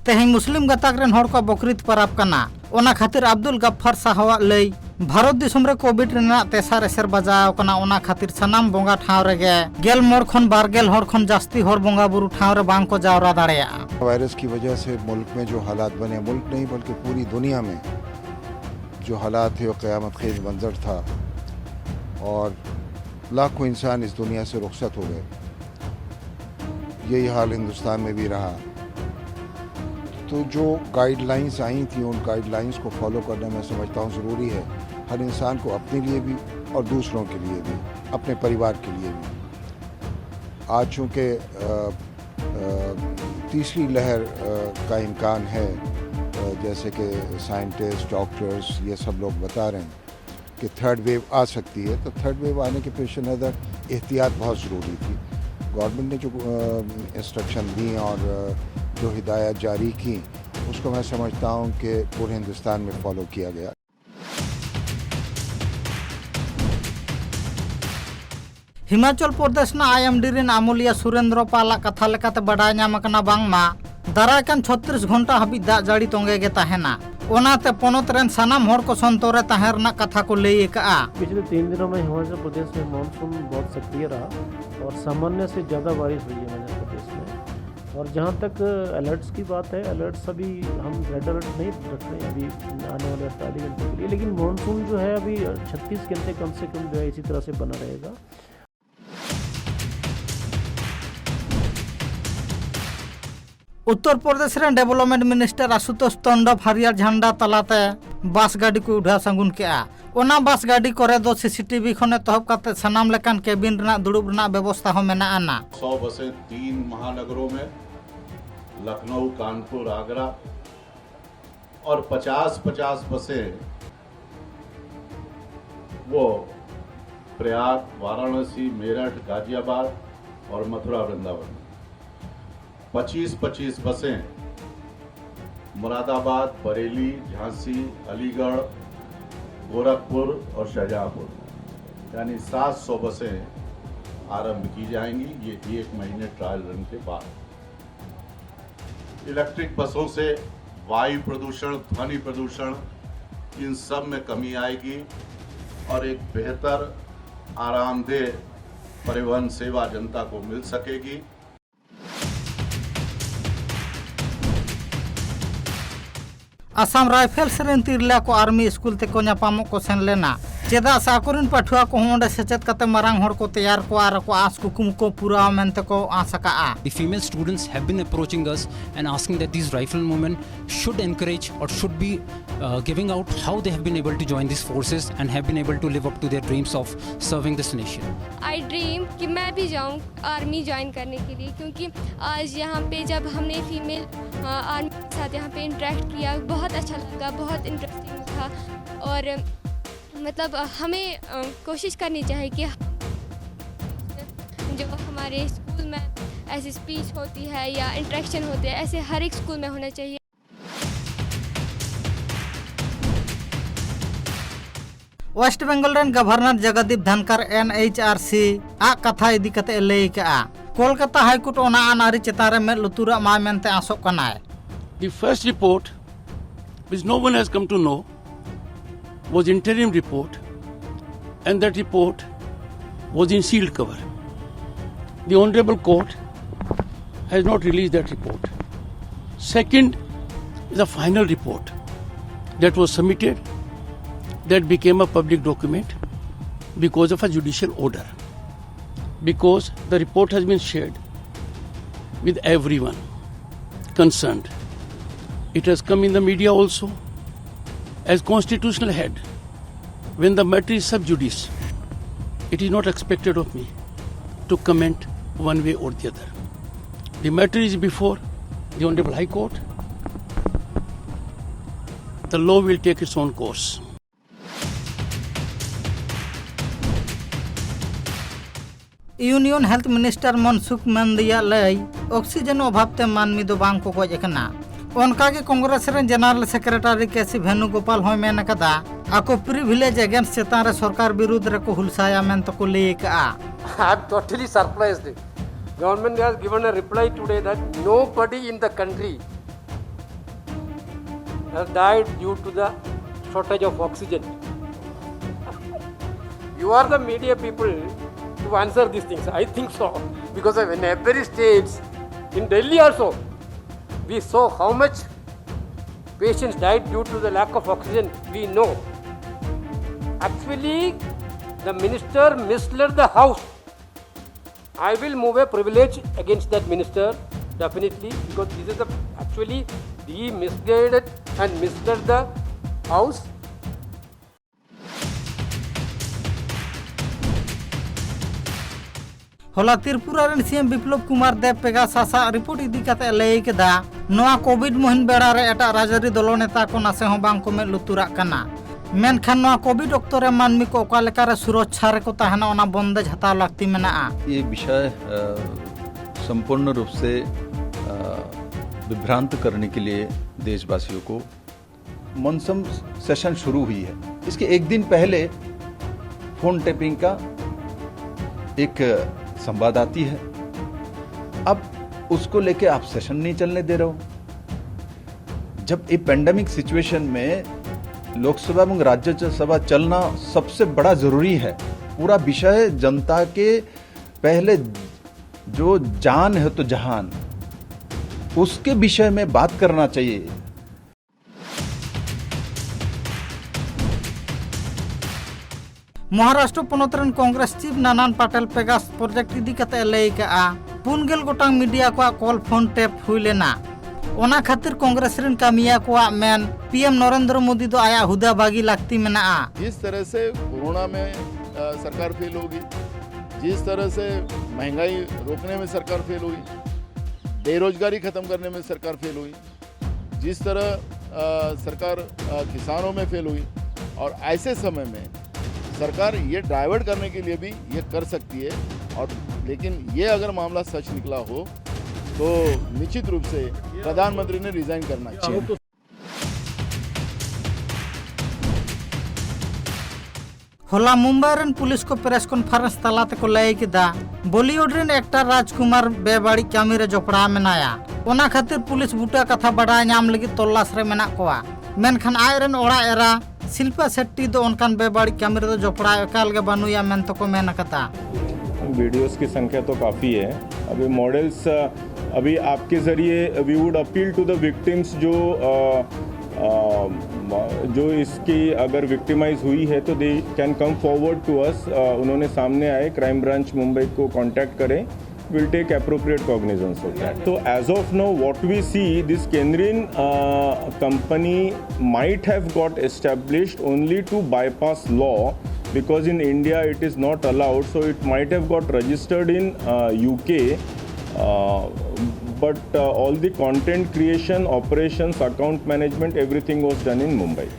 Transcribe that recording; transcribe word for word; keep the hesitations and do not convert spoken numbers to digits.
ᱛᱮᱦᱮᱧ ᱢᱩᱥᱞᱤᱢ ᱜᱟᱛᱟᱠ ᱨᱮᱱ ᱦᱚᱲ ᱠᱚᱣᱟᱜ ᱵᱚᱠᱨᱤᱫ ᱯᱟᱨᱟᱵᱽ ᱠᱟᱱᱟ᱾ ᱚᱱᱟ ᱠᱷᱟᱹᱛᱤᱨ ᱟᱵᱫᱩᱞ ᱜᱟᱯᱷᱟᱨ ᱥᱟᱦᱚᱣᱟᱜ ᱞᱟᱹᱭ, ᱵᱷᱟᱨᱚᱛ ᱫᱤᱥᱚᱢ ᱨᱮ ᱠᱳᱵᱷᱤᱰ ᱨᱮᱱᱟᱜ ᱛᱮᱥᱟᱨ ᱮᱥᱮᱨ ᱵᱟᱡᱟᱣ ᱟᱠᱟᱱᱟ, ᱚᱱᱟ ᱠᱷᱟᱹᱛᱤᱨ ᱥᱟᱱᱟᱢ ᱵᱚᱸᱜᱟ ᱴᱷᱟᱶ ᱨᱮᱜᱮ ᱜᱮᱞ ᱢᱚᱬ ᱠᱷᱚᱱ ᱵᱟᱨ ᱜᱮᱞ ᱦᱚᱲ ᱠᱷᱚᱱ ᱡᱟᱹᱥᱛᱤ ᱦᱚᱲ ᱵᱚᱸᱜᱟ ᱵᱩᱨᱩ ᱴᱷᱟᱶ ᱨᱮ ᱵᱟᱝ ᱠᱚ ᱡᱟᱣᱨᱟ ᱫᱟᱲᱮᱭᱟᱜᱼᱟ᱾ वायरस की वजह से मुल्क में जो हालात बने, मुल्क नहीं बल्कि पूरी दुनिया में जो हालात थे वो क़यामत ख़ेज़ मंज़र था और लाखों इंसान इस दुनिया से रुखसत हो गए। यही हाल हिंदुस्तान में भी रहा। तो जो गाइडलाइंस आई थी, उन गाइडलाइंस को फॉलो करना, मैं समझता हूँ, ज़रूरी है हर इंसान को, अपने लिए भी और दूसरों के लिए भी, अपने परिवार के लिए भी। आज चूँकि तीसरी लहर का इम्कान है, जैसे कि साइंटिस्ट, डॉक्टर्स, ये सब लोग बता रहे हैं कि थर्ड वेव आ सकती है, तो थर्ड वेव आने के पेश नज़र एहतियात बहुत ज़रूरी थी। गवर्नमेंट ने जो इंस्ट्रक्शन दी और जो हिदायत जारी की, उसको मैं समझता हूँ कि पूरे हिंदुस्तान में फॉलो किया गया। ᱦᱤᱢᱟᱪᱚᱞ ᱯᱨᱚᱫᱮᱥ ᱨᱮᱱᱟᱜ ᱟᱭᱮᱢᱰᱤ ᱨᱮᱱ ᱟᱢᱩᱞᱤᱭᱟ ᱥᱩᱨᱮᱱᱫᱨᱚ ᱯᱟᱞᱟᱜ ᱠᱟᱛᱷᱟ ᱞᱮᱠᱟᱛᱮ ᱵᱟᱰᱟᱭ ᱧᱟᱢ ᱟᱠᱟᱱᱟ ᱵᱟᱝᱢᱟ ᱫᱟᱨᱟᱭ ᱠᱟᱱ ᱪᱷᱚᱛᱨᱤᱥ ᱜᱷᱚᱱᱴᱟ ᱦᱟᱹᱵᱤᱡ ᱫᱟᱜ ᱡᱟᱹᱲᱤ ᱛᱚᱸᱜᱮ ᱜᱮ ᱛᱟᱦᱮᱱᱟ᱾ ᱚᱱᱟᱛᱮ ᱯᱚᱱᱚᱛ ᱨᱮᱱ ᱥᱟᱱᱟᱢ ᱦᱚᱲ ᱠᱚ ᱥᱚᱱᱛᱚᱨ ᱨᱮ ᱛᱟᱦᱮᱸ ᱨᱮᱱᱟᱜ ᱠᱟᱛᱷᱟ ᱠᱚ ᱞᱟᱹᱭ ᱟᱠᱟᱫᱼᱟ᱾ पिछले तीन दिनों में हिमाचल प्रदेश में मानसून बहुत सक्रिय रहा और सामान्य से ज़्यादा बारिश हुई है हिमाचल प्रदेश में। और जहाँ तक अलर्ट्स की बात है, अलर्ट्स अभी हम रेड अलर्ट नहीं रख रहे हैं अभी आने वाले अड़तालीस घंटे के लिए, लेकिन मानसून जो है अभी छत्तीस घंटे कम से कम जो है इसी तरह से बना रहेगा। ᱩᱛᱛᱚᱨ ᱯᱨᱚᱫᱮᱥ ᱨᱮᱱ ᱰᱮᱵᱷᱞᱚᱯᱢᱮᱱᱴ ᱢᱤᱱᱤᱥᱴᱟᱨ ᱟᱥᱩᱛᱳᱥ ᱴᱚᱱᱰᱚᱵᱷ ᱦᱟᱹᱨᱭᱟᱹᱲ ᱡᱷᱟᱱᱰᱟ ᱛᱟᱞᱟᱛᱮ ᱵᱟᱥ ᱜᱟᱹᱰᱤ ᱠᱚ ᱩᱰᱷᱟᱹᱣ ᱥᱟᱹᱜᱩᱱ ᱠᱮᱫᱼᱟ᱾ ᱚᱱᱟ ᱵᱟᱥ ᱜᱟᱹᱰᱤ ᱠᱚᱨᱮ ᱫᱚ ᱥᱤᱥᱤᱴᱤᱵᱷᱤ ᱠᱷᱚᱱ ᱮᱛᱚᱦᱚᱵ ᱠᱟᱛᱮ ᱥᱟᱱᱟᱢ ᱞᱮᱠᱟᱱ ᱠᱮᱵᱤᱱ ᱨᱮᱱᱟᱜ ᱫᱩᱲᱩᱵ ᱨᱮᱱᱟᱜ ᱵᱮᱵᱚᱥᱛᱷᱟ ᱦᱚᱸ ᱢᱮᱱᱟᱜ ᱟᱱᱟ᱾ सौ बसें तीन महानगरों में, लखनऊ, कानपुर, आगरा, और पचास पचास बसें वो प्रयाग, वाराणसी, मेरठ, गाजियाबाद और मथुरा वृंदावन में, पच्चीस पच्चीस बसें मुरादाबाद, बरेली, झांसी, अलीगढ़, गोरखपुर और शाहजहांपुर में, यानी सात सौ बसें आरंभ की जाएंगी। ये एक महीने ट्रायल रन के बाद। इलेक्ट्रिक बसों से वायु प्रदूषण, ध्वनि प्रदूषण, इन सब में कमी आएगी और एक बेहतर, आरामदेह परिवहन सेवा जनता को मिल सकेगी। ᱟᱥᱟᱢ ᱨᱟᱭᱯᱷᱮᱞᱥ ᱨᱮᱱ ᱛᱤᱨᱞᱟᱹ ᱠᱚ ᱟᱨᱢᱤ ᱥᱠᱩᱞ ᱛᱮᱠᱚ ᱧᱟᱯᱟᱢᱚᱜ ᱠᱚ ᱥᱮᱱ ᱞᱮᱱᱟ, ᱪᱮᱫᱟᱜ ᱥᱮ ᱟᱠᱚᱨᱮᱱ ᱯᱟᱹᱴᱷᱩᱣᱟᱹ ᱠᱚᱦᱚᱸ ᱚᱸᱰᱮ ᱥᱮᱪᱮᱫ ᱠᱟᱛᱮ ᱢᱟᱨᱟᱝ ᱦᱚᱲ ᱠᱚ ᱛᱮᱭᱟᱨ ᱠᱚᱣᱟ ᱟᱨ ᱟᱠᱚᱣᱟᱜ ᱟᱸᱥ ᱠᱩᱠᱢᱩ ᱠᱚ ᱯᱩᱨᱟᱹᱣᱟ ᱢᱮᱱᱛᱮ ᱠᱚ ᱟᱸᱥ ᱟᱠᱟᱜᱼᱟ᱾ The female students have been approaching us and asking that these rifle movement should encourage or should be uh, giving out how they have been able to join these forces and have been able to live up to their dreams of serving this nation. I dream कि मैं भी जाऊँ army join करने के लिए, क्योंकि आज यहाँ पे जब हमने फीमेल आर्मी के साथ यहाँ पे इंटरेक्ट किया, बहुत अच्छा लगा, बहुत इंटरेस्टिंग था। और मतलब हमें कोशिश करनी चाहिए कि जो हमारे स्कूल में ऐसी स्पीच होती है या इंटरेक्शन होते हैं, ऐसे हर एक स्कूल में होना चाहिए। ᱳᱭᱮᱥᱴ ᱵᱮᱝᱜᱚᱞ ᱨᱮᱱ ᱜᱚᱵᱷᱚᱨᱱᱚᱨ ᱡᱚᱜᱚᱫᱤᱯ ᱫᱷᱟᱱᱠᱟᱨ ᱮᱱ ᱮᱭᱤᱪ ᱟᱨ ᱥᱤ ᱟᱜ ᱠᱟᱛᱷᱟ ᱤᱫᱤ ᱠᱟᱛᱮ ᱮ ᱞᱟᱹᱭ ᱟᱠᱟᱫᱼᱟ, ᱠᱳᱞᱠᱟᱛᱟ ᱦᱟᱭᱠᱳᱨᱴ ᱚᱱᱟ ᱟᱹᱱ ᱟᱹᱨᱤ ᱪᱮᱛᱟᱱ ᱨᱮ ᱢᱮᱫ ᱞᱩᱛᱩᱨᱟᱜ ᱢᱟᱭ ᱢᱮᱱᱛᱮ ᱟᱸᱥᱚᱜ ᱠᱟᱱᱟᱭ᱾ The first report, which no one has come to know, was interim report, and that report was in sealed cover. The Honorable Court has not released that report. Second is a final report that was submitted, that became a public document because of a judicial order, because the report has been shared with everyone concerned. It has come in the media also. As constitutional head, when the matter is sub judice, it is not expected of me to comment one way or the other. The matter is before the Honorable High Court. The law will take its own course. Union health minister Mansukh ᱢᱟᱱᱫᱤᱭᱟᱜ ᱞᱟᱹᱭ, oxygen ᱚᱵᱷᱟᱵ ᱛᱮ ᱢᱟᱹᱱᱢᱤ ᱫᱚ ᱵᱟᱝ ᱠᱚ ᱜᱚᱡ ᱟᱠᱟᱱᱟ᱾ ᱚᱱᱠᱟᱜᱮ ᱠᱚᱝᱜᱨᱮᱥ ᱨᱮᱱ ᱡᱮᱱᱟᱨᱮᱞ ᱥᱮᱠᱨᱮᱴᱟᱨᱤ ᱠᱮ ᱥᱤ ᱵᱷᱮᱱᱩᱜᱳᱯᱟᱞ ᱦᱚᱸᱭ ᱢᱮᱱ ᱟᱠᱟᱫᱟ, ᱟᱠᱚ ᱯᱨᱤᱵᱷᱤᱞᱮᱡᱽ ᱮᱜᱮᱱᱥᱴ ᱪᱮᱛᱟᱱ ᱨᱮ ᱥᱚᱨᱠᱟᱨ ᱵᱤᱨᱩᱫᱷ ᱨᱮᱠᱚ ᱦᱩᱞᱥᱟᱭᱟ ᱢᱮᱱᱛᱮ ᱠᱚ ᱞᱟᱹᱭ ᱟᱠᱟᱫᱼᱟ᱾ I'm totally surprised. Government has given a reply today that nobody in the country has died due to the shortage of oxygen. You are the media people to answer these things. I think so. Because in every state, in Delhi also, we saw how much patients died due to the lack of oxygen. We know. Actually, the minister misled the house. I will move a privilege against that minister, definitely, because this is the, actually, he misguided and misled the house. ᱦᱚᱞᱟ ᱛᱨᱤᱯᱩᱨᱟ ᱨᱮᱱ ᱥᱤ ᱮᱢ ᱵᱤᱯᱞᱚᱵ ᱠᱩᱢᱟᱨ ᱫᱮᱵ Pegasus ᱟᱜ report ᱤᱫᱤ ᱠᱟᱛᱮ ᱞᱟᱹᱭ ᱠᱮᱫᱟ, ᱱᱚᱣᱟ covid ᱢᱩᱦᱤᱢ ᱵᱮᱲᱟ ᱨᱮ ᱮᱴᱟᱜ ᱨᱟᱡᱽᱟᱹᱨᱤ ᱫᱚᱞᱚ ᱱᱮᱛᱟ ᱠᱚ ᱱᱟᱥᱮ ᱦᱚᱸ ᱵᱟᱝ ᱠᱚ ᱢᱮᱫ ᱞᱩᱛᱩᱨᱟᱜ ᱠᱟᱱᱟ᱾ ᱢᱮᱱᱠᱷᱟᱱ ᱱᱚᱣᱟ ᱠᱳᱵᱷᱤᱰ ᱚᱠᱛᱚ ᱨᱮ ᱢᱟᱹᱱᱢᱤ ᱠᱚ ᱚᱠᱟ ᱞᱮᱠᱟ ᱨᱮ ᱥᱩᱨᱚᱠᱪᱷᱟ ᱨᱮᱠᱚ ᱛᱟᱦᱮᱱᱟ, ᱚᱱᱟ ᱵᱚᱱᱫᱮᱡ ᱦᱟᱛᱟᱣ ᱞᱟᱹᱠᱛᱤ ᱢᱮᱱᱟᱜᱼᱟ᱾ ये विषय, अ, संपूर्ण रूप से, अ, विभ्रांत करने के लिए देशवासियों को मॉनसून सेशन शुरू हुई है, इसके एक दिन पहले फोन टैपिंग का एक संवाद आती है। अब उसको लेके आप सेशन नहीं चलने दे रहे हो। जब ये पेंडेमिक सिचुएशन में लोकसभा एवं राज्यसभा चलना सबसे बड़ा जरूरी है, पूरा विषय जनता के पहले जो जान है तो जहान, उसके विषय में बात करना चाहिए। ᱢᱚᱦᱟᱨᱟᱥᱴᱨᱚ ᱯᱚᱱᱚᱛ ᱨᱮᱱ ᱠᱚᱝᱜᱨᱮᱥ ᱪᱤᱯ ᱱᱟᱱᱟᱱ ᱯᱟᱴᱮᱞ ᱯᱮᱜᱟᱥ ᱯᱨᱚᱡᱮᱠᱴ ᱤᱫᱤ ᱠᱟᱛᱮ ᱮ ᱞᱟᱹᱭ ᱠᱟᱜᱼᱟ, ᱯᱩᱱ ᱜᱮᱞ ᱜᱚᱴᱟᱝ ᱢᱤᱰᱤᱭᱟ ᱠᱚᱣᱟᱜ ᱠᱚᱞ ᱯᱷᱳᱱ ᱴᱮᱯ ᱦᱩᱭ ᱞᱮᱱᱟ᱾ ᱚᱱᱟ ᱠᱷᱟᱹᱛᱤᱨ ᱠᱚᱝᱜᱨᱮᱥ ᱨᱮᱱ ᱠᱟᱹᱢᱤᱭᱟᱹ ᱠᱚᱣᱟᱜ ᱢᱮᱱ, ᱯᱤ ᱮᱢ ᱱᱚᱨᱮᱱᱫᱨᱚ ᱢᱳᱫᱤ ᱫᱚ ᱟᱭᱟᱜ ᱦᱩᱫᱟᱹ ᱵᱟᱹᱜᱤ ᱞᱟᱹᱠᱛᱤ ᱢᱮᱱᱟᱜᱼᱟ᱾ जिस तरह से कोरोना में, अ, सरकार फेल होगी, जिस तरह से महंगाई रोकने में सरकार फेल हुई, बेरोजगारी खत्म करने में सरकार फेल हुई, जिस तरह, अ, सरकार, अ, किसानों में फेल हुई, और ऐसे समय में सरकार ये डाइवर्ट करने के लिए भी ये कर सकती है। और लेकिन ये अगर मामला सच निकला हो तो निश्चित रूप से प्रधानमंत्री ने रिजाइन करना चाहिए। ᱦᱚᱞᱟ ᱢᱩᱢᱵᱟᱭ ᱨᱮᱱ ᱯᱩᱞᱤᱥ ᱠᱚ ᱯᱨᱮᱥ ᱠᱚᱱᱯᱷᱟᱨᱮᱱᱥ ᱛᱟᱞᱟ ᱛᱮᱠᱚ ᱞᱟᱹᱭ ᱠᱮᱫᱟ, ᱵᱚᱞᱤᱣᱩᱰ ᱨᱮᱱ ᱮᱠᱴᱟᱨ ᱨᱟᱡᱽᱠᱩᱢᱟᱨ ᱵᱮᱵᱟᱹᱲᱤᱡ ᱠᱟᱹᱢᱤ ᱨᱮ ᱡᱚᱯᱲᱟᱣ ᱢᱮᱱᱟᱭᱟ᱾ ᱚᱱᱟ ᱠᱷᱟᱹᱛᱤᱨ ᱯᱩᱞᱤᱥ ᱵᱩᱴᱟᱹ ᱠᱟᱛᱷᱟ ᱵᱟᱰᱟᱭ ᱧᱟᱢ ᱞᱟᱹᱜᱤᱫ ᱛᱚᱞᱟᱥ ᱨᱮ ᱢᱮᱱᱟᱜ ᱠᱚᱣᱟ᱾ ᱢᱮᱱᱠᱷᱟᱱ ᱟᱡ ᱨᱮᱱ ᱚᱲᱟᱜ ᱮᱨᱟ ᱥᱤᱞᱯᱟ ᱥᱮᱴᱴᱤ ᱫᱚ ᱚᱱᱠᱟᱱ ᱵᱮᱵᱟᱹᱲᱤᱡ ᱠᱟᱹᱢᱤ ᱨᱮᱫᱚ ᱡᱚᱯᱲᱟᱣ ᱮᱠᱟᱞ ᱜᱮ ᱵᱟᱹᱱᱩᱭᱟ ᱢᱮᱱᱛᱮ ᱠᱚ ᱢᱮᱱ ᱟᱠᱟᱫᱟ᱾ वीडियोज़ की संख्या तो काफ़ी है। अभी मॉडल्स अभी आपके ज़रिए we would appeal to the victims जो अ, अ, जो इसकी अगर विक्टिमाइज हुई है तो they can come forward to us। उन्होंने सामने आए, क्राइम ब्रांच मुंबई को कांटेक्ट करें। We'll take appropriate cognizance of that। So as of now what we see, this Kendrian uh, company might have got established only to bypass law, because in India it is not allowed, so it might have got registered in uh, UK, uh, but uh, all the content creation, operations, account management, everything was done in Mumbai।